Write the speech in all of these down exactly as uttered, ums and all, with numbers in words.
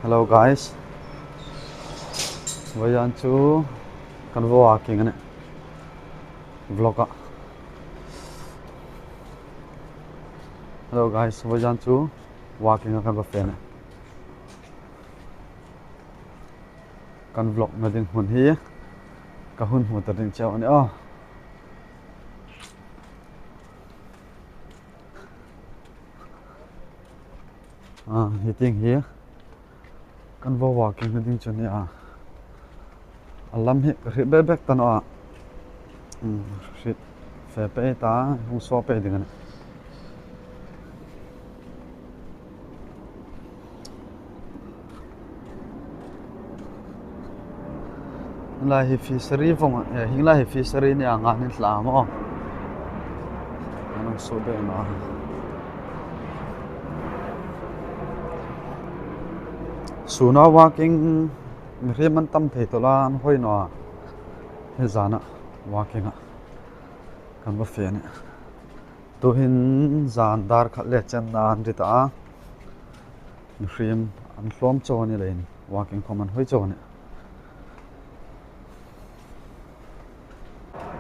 Hello guys. Vawisun chu kan va walking a nih. Vlog a. Hello guys, vawisun chu walking a kan va fe a nih. Kan vlog na ding hmun hi ka hung hmu ta ding cheu a nih aw. Ah, hi tieng hi kan va walking na ding chu a nih a. A lam hi ka hriet bek bek ta naw a. Hmm, hriet fe pei ta, hung suo pei ding a nih. Lai hi fishery vong, eh, hi lai hi fishery ni ang a ni tlat maw. An hung suo bek naw. Suna walking mihriem an tam thei tawp a, an hoi naw a. Hi zana walking a kan va fe a nih. Tuhin zan dar khat le chenna an ri ta a. Mihriem an hlawm chau a ni leiin walking khom an hoi chau a nih.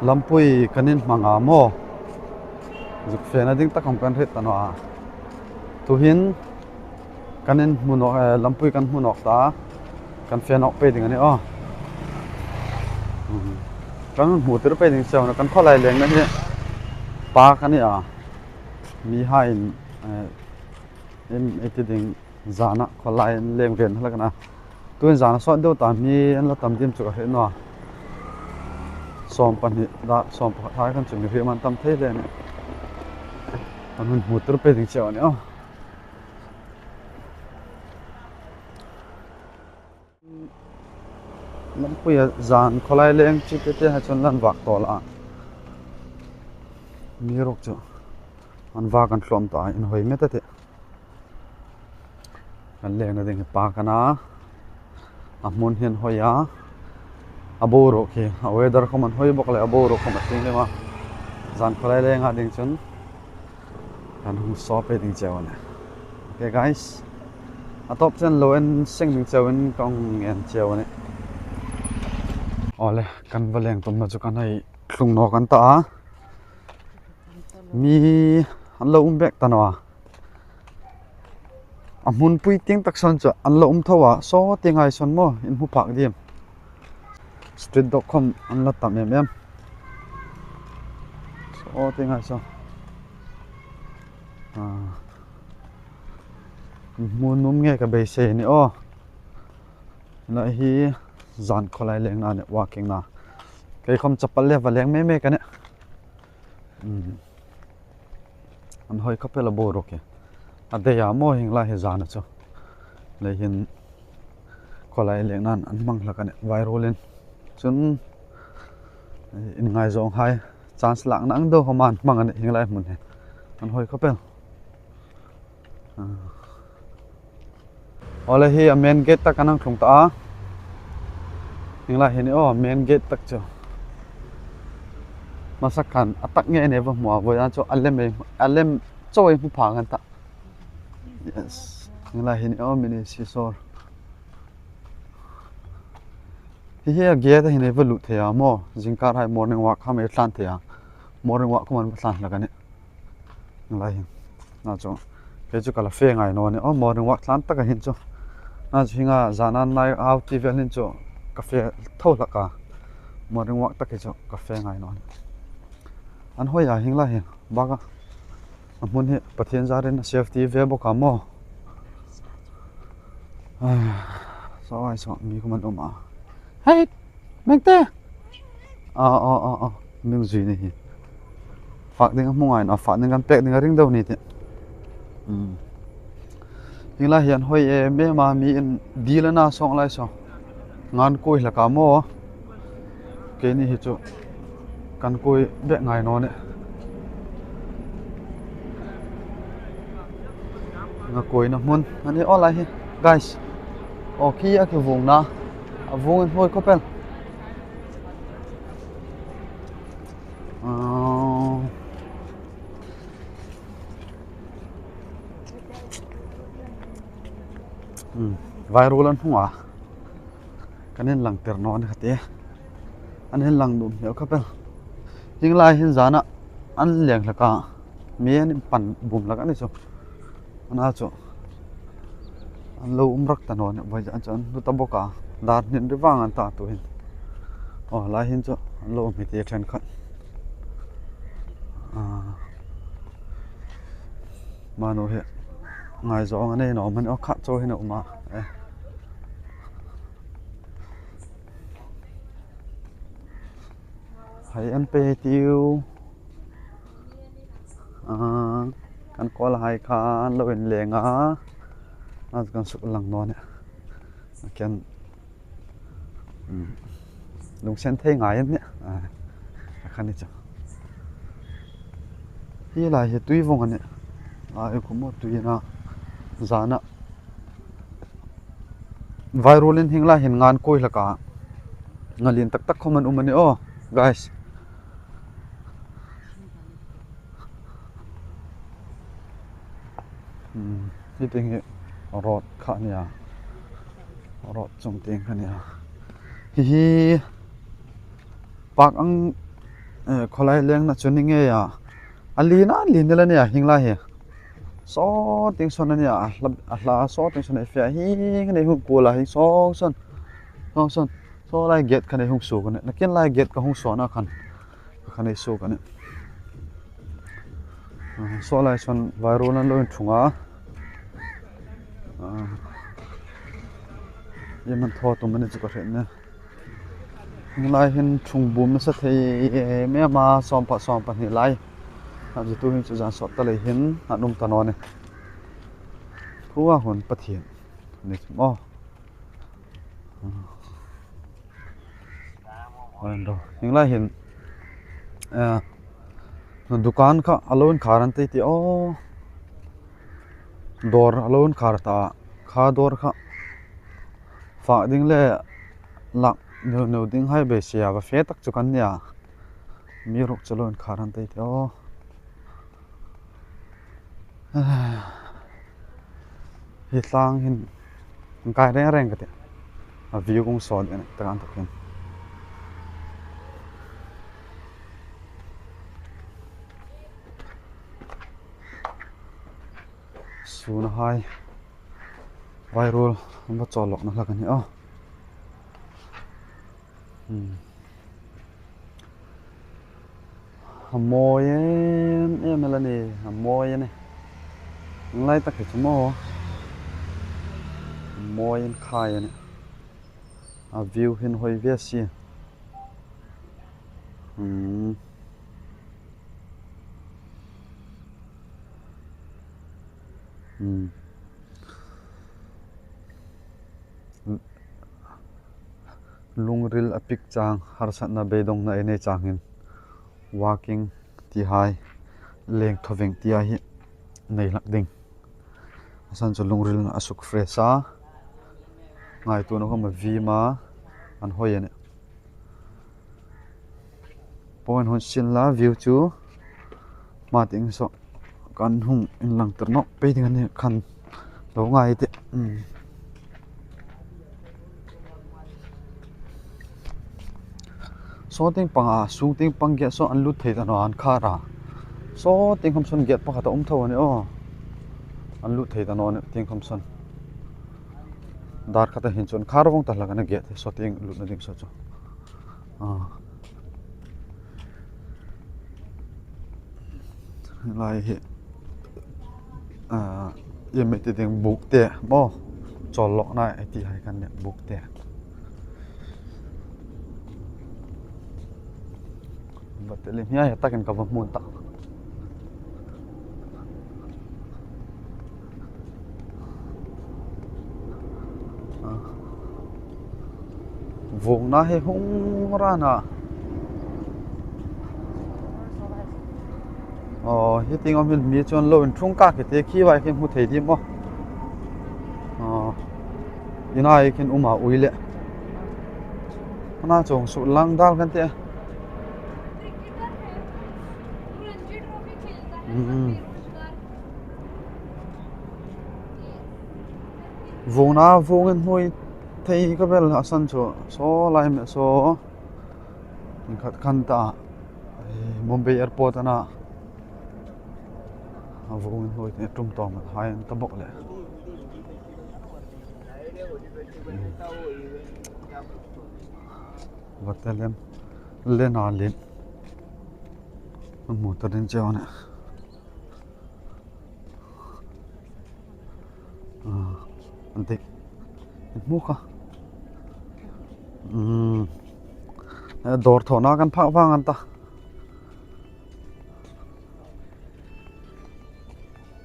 Lampui kan inhmang a maw. Zuk fena ding tak khom kan hriet ta naw a. Tuhin kan inhmu nawk, eh, lampui kan hmu nawk ta. Kan fe nawk pei ding a nih aw. Hmm. Kan hung hmu tir pei ding cheu a nih, kan khawlai lengna hi park a ni a. Mihaiin, eh, in ei ti ding zana khawlai an leng ve hlak a na. Tuhin zana sawt deu ta mi an la tam ding chu ka hriet naw a. Sawm pahni, da, sawm pakhat hai khan chu mihriem an tam thei le a nih. Kan hung hmu tir pei ding cheu a nih aw. Lampuia zan khawlai leng chi te te hai chun lan vak tawl a. Mi ruk chu an vak an hlawm ta, inhoi met a tih. Kan lengna ding hi park a na. A hmun hi an hoi a. A boruok hi, a weather khom an hoi bawk le, a boruok khom a tling lem a. Zan khawlai lenga ding chun kan hung suo pei ding cheu a nih. Okay guys. A tawp chen lo en seng ding cheu in kan ngen cheu a nih. Awle, kan va leng tumna chu kan hei tlung nawk an ta a. Mi an lo um bek ta naw a. A hmunpui tieng tak sawn chu an lo um tho a, saw tieng hai sawn maw, in hmu phak ding. Street dog khom an la tam em em. Saw tieng hai sawn. Ah. Hmu nuom nge ka beisei a ni aw. Lai hi zan khawlai lengna ni, walking na. Kei khom chapal le va leng mei mei ka nih. Hmm. An hoi khawp el a boruok hi. A dei a maw hieng lai hi zana chu. Leiin khawlai lengna'n an hmang hlak a nih. Vai ruolin. Chun inngaizawng hai. Chance lakna ang deu khom an hmang a nih hieng lai hmun hi. An hoi khawp el. Ah. Awle hi a main gate tak kan hang tlung ta a. Hieng lai hi ni aw, main gate tak chu. Hmasa khan a tak nge ni va hmu a, vawisun chu a lem ei, a lem chau ei hmu phak an ta. Yes. Hieng lai hi ni aw, mini seashore. Hi hi a gate a hi ni va lut thei a maw. Zingkar hai morning walk khom ei tlan thei a. Morning walk khom an va tlan hlak a nih. Lai hin. Na chu. Kei chu ka la fe ngai naw ni. Oh, morning walk tlan tak a hin chu. Na chu hieng a zana nine thirty vel hin chu ka fe tho hlak a. Morning walk tak hi chu ka fe ngai naw ni. An hoi a hieng lai hin. Bak a. A hmun hi Pathien zarin a safety ve bawk a maw. Ai, saw ai saw mi khom an um a. Hei! Mengte! A, a, a, a. Meng zui ni hi. Fak ding a hmu ngai naw, fak ding kan pek ding a ring deu ni tih. Hmm. Hieng lai hi an hoi em em a, mi in dil a na sawng lai saw. Ngan kuoi hlak a maw. Keini hi chu kan kuoi bek ngai naw ni. Nga kuoina hmun a ni aw lai hi. Guys. Aw, khi a kivungna. A vung inhoi khawp el. Ah. Hmm. Vairuol an hung a, kan inlang tir naw ni kha ti. An inlang nuom hmel khawp el. Hieng lai hin zana an leng hlak a, mi an inpan bum hlak a ni chu. Ana chu an lo um rak ta naw ni, vawi zan chu an hnu ta bawk a, dar hnin ri vang an ta tu hin. Aw, lai hin chu an lo um hi ti ṭhen khat. Ah. Manu hi ngaizawng a nei naw maw ni, aw, khat chau hin a um a. Eh. Hai an pe tiu. Ah, kan kawl hai khan lo inleng a. A kan suk lang naw ni. Kan, um, lungsen thei ngai an nih. Ah, a khan ni chu. Hi lai hi tui vawng a nih. Ai, khu maw tui na zana. Vairuolin hieng lai hin ngan kuoi hlak a. Ngalin tak tak khawm an um a ni aw, guys. Hmm, hi tieng hi road kha a ni a. Road chung tieng kha a ni a. Hi hi park ang, eh, khawlai lengna chu ni ngei a. A lien a, lien el a ni a, hieng lai hi. Saw tieng sawn a ni a, a hla, a hla saw tieng sawn a fe a, hieng nei hung kuol a, hieng saw sawn, saw sawn. Saw lai gate khan ei hung suok a nih. Nakin lai gate ka hung suokna khan, khan ei suok a nih. Ah, saw lai sawn vairuol an lo inṭhung a. Ah, iem an thaw tum a ni chu ka hriet nih. Hieng lai hin ṭhung bum nasa thei em em a, sawm pa, sawm pahni lai. A chu tu hin chu zan sawt ta lei hin an um ta naw ni. Khuo hun Pathien ni chu maw. Hieng lai hin, eh, dukan kha a lo inkhar an tei ti aw. Dawr a lo inkhar ta, kha dawr kha fak ding le lak neu neu ding hai beisei a, va fe tak chu kan nia. Mi ruk chu lo inkhar an tei ti aw. Hi tlang hin kai reng reng ka ti. A view kong saw ding tak an tak hin. Sun a hai. Vairuol, an va chawl lawkna hlak a ni aw. Hmm. A mawi em em el a ni, a mawi a nih. Lai tak hi chu maw. A mawi an khai a nih. A view hin hoi ve si. Hmm. Hmm. Lungril a pik chang, harsatna beidongna ei nei chang hin walking ti hai, leng thaw veng ti hai hi nei hlak ding. A san chu lungril a suk fresh a. Ngaituona khawm a vim a, an hoi a nih. Point hun sin la view chu. Hma tieng saw kan hung inlang tir nawk pei ding a ni khan lo ngai ti. Hmm. Saw tieng pang a, sung tieng pang gate saw an lut thei ta naw an khar a. Saw tieng khawm sawn gate pakhat a um tho a ni aw. An lut thei ta naw a ni tieng khawm sawn. Dar khata hin chu an khar vawng ta hlak a ni gate saw tieng lutna ding saw chu. Ah. Lai hi, ah, iem ei ti ding buk te maw. Chawl lawkna ei ti hai khan nih buk te. Bat te lim hi a takin ka va hmu tak. Vawngna hi hung ran a. Aw, hi tieng awm hin mi chuan lo inṭhung ka ke te khi vai khin hmu thei dim aw. Aw, ina ei khin um a ui le. Ana chawng su lang dal kan te. Hmm. Vungna vung inhnuoi thei ka bel a san chu, saw lai me saw. Inkhat khan ta, eh, Mumbai Airport ana. A vung inhnuoi thei tum tawm hai an ta bawk le. Hmm. Vate lem, lena lin. An hmu ta ding cheu a nih. Ah, an dik. Hmu kha. Hmm. Eh, dawr thawna kan phak vang an ta.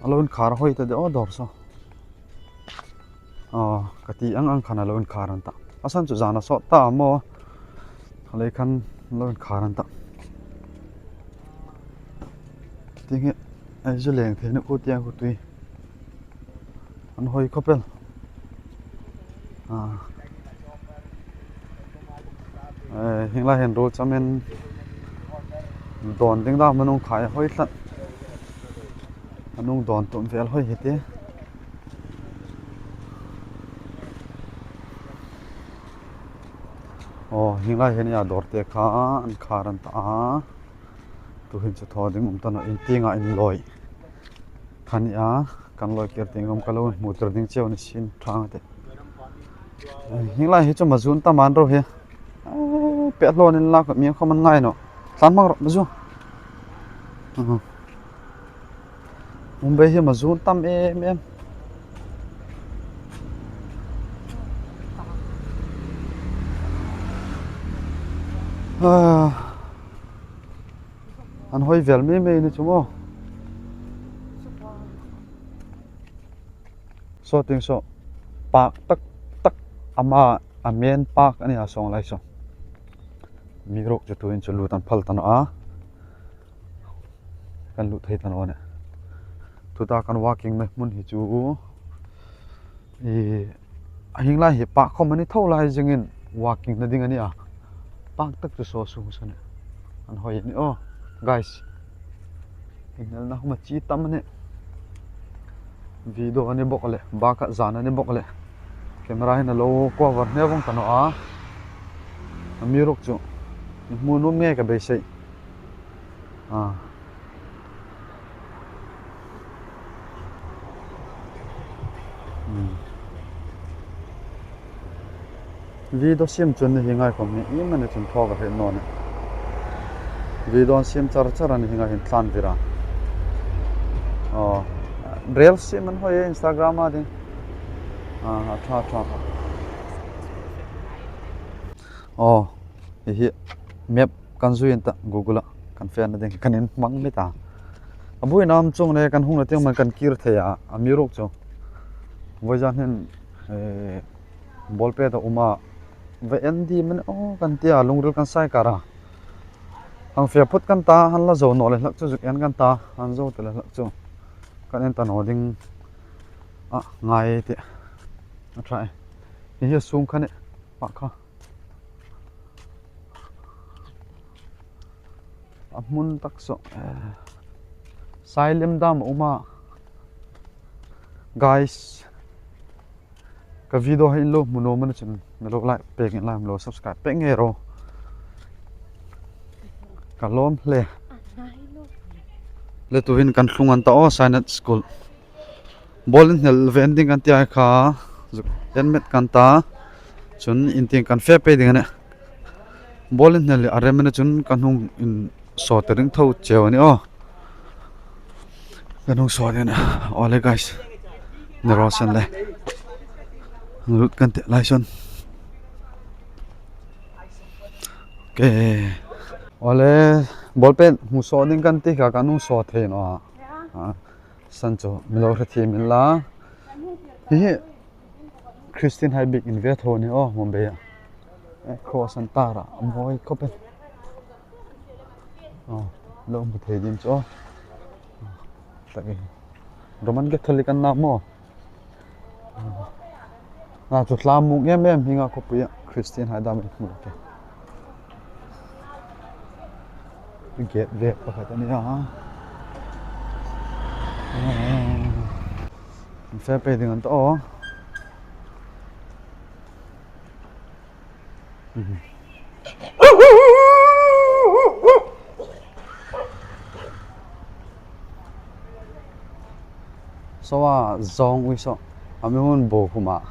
A lo inkhar hoi ta de aw dawr saw. Aw, ka ti ang ang khan a lo inkhar an ta. A san chu zana sawt ta maw. A lei khan lo inkhar an ta. Tieng hi, ei zu leng thei na khu tiang khu tui. An hoi khawp el. Ah. Eh, hieng lai hin ruol chamin dawn ding dam an hung khai hoi tlat. An hung dawn tum vel hoi hi ti. Aw, hieng lai hin a dawr te kha an khar an ta a. Tu hin chu thaw ding um ta naw, in tienga in lawi. Khan a, kan lawi kir tieng um ka lo hmu tir ding cheu ni sin thang te. Hieng lai hi chu mazun tam an ro hi. Ai, pet lo nin la ka mi khawm an ngai naw. Tlan hmang rawh, mazu. Aha. Mumbai hi mazun tam em em. Ah. An hoi vel mei mei ni chu maw. Saw tieng saw. Park tak tak ama, a main park a ni a sawng lai saw. Mi ruk chu tuhin chu lut an phal ta naw a. Kan lut thei ta naw a nih. Tuta kan walking na hmun hi chu, i, a hieng lai hi park khawm a ni tho lai zingin walking na ding a ni a. Park tak chu saw sung saw nih. An hoi a nih aw, guys. Inhnelna khawm a chi tam a nih. Video a ni bawk le, bakah zan a ni bawk le. Camera hin a lo cover hne vawng ta naw a. A mi ruk chu. Hmu nuom ngei ka beisei. Ah. Hmm. Video siem chun ni hi ngai khawm ni, iem a ni chun thaw ka hre naw nih. Video siem char char a ni hi ngai hin tlan vira. Oh. Reels siem an hoi Instagram a ding. Ah, a tha, tha, tha. Oh, hi hi map kan zui an ta Google-a kan fena ding kan inhmang met a. A buoina um chuong le kan hung na tieng man kan kir thei a, a mi ruk chu. Vawizan hin, eh, ball pet a um a, va en ding man aw kan ti a, lungril kan sai kar a. Hang fe phut kan ta, han la zo naw le hlak chu zuk en kan ta, han zo ta le hlak chu. Kan en ta naw ding a ngai ti. A tha e. Hi hi a sung kha nih, pa kha. A hmun tak saw, eh, sai lem dam a um a. Guys, ka video hi in lo hmu nuom a ni chun, mi lo like pek ngei la, mi lo subscribe pek ngei ro. Ka lawm hle. Le tuhin kan tlung an ta aw, Sainath School. Ball inhnel ve ding kan ti a kha, zuk en met kan ta, chun in tieng kan fe pei ding a nih. Ball inhnel a rem a ni chun kan hung insaw ta ding tho cheu a ni aw. Kan hung saw ding a nih. Aw le guys. Ni raw se le. Lut kan tih lai saw. Okay. Aw le, ball pet hmu saw ding kan ti kha kan hung saw thei naw a. Ah. San chu mi lo hre thiem inla. Hi hi Christian hai bik in ve tho ni aw, Mumbai a. Eh, cross an tar a, a mawi khawp el. Aw, lo hmu thei ding chu aw. Tak hi. Roman Catholic an na maw. Na chu tla muk em em hi nga khawpui a, Christian hai dam in hmu ke. Gate vek pakhat a ni a. An fe pei ding an ta aw. Saw a zawng ui saw. A mi hun bo khuma.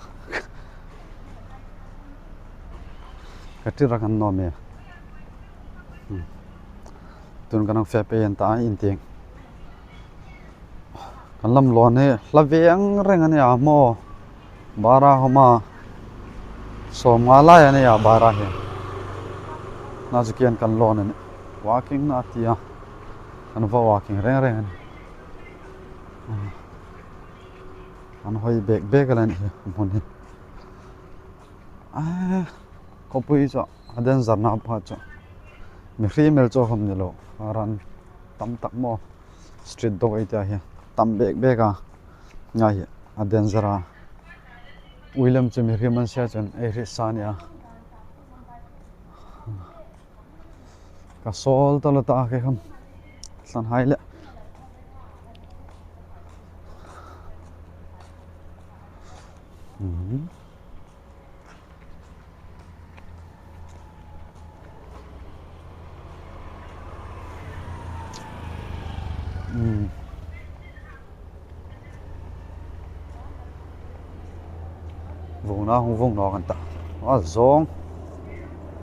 Ka ti rak an nawm e. Hmm. Tun kan hang fe pei an ta in tieng. Kan lam lawn hi hla veng reng a nia maw. Bara homa. Sawmnga lai a nia bara hi. Na chu kian kan lawn a nih. Walking na tia. Kan va walking reng reng a nih. An hoi bek bek a la nih hi hmun hi. A, khawpui chu a danger na pa chu. Mi hri mel chu hawm ni lo. A ran tam tak maw. Street dog ei tia hi tam bek bek a. Ngai hi a danger a. Ui lem chu mi hri man sia chun ei hri sa nia. Ka sawl ta lo ta kei kham. Tlan hai le. Mhm. Hmm. Vawngna hung vawng nawk an ta. A zawng.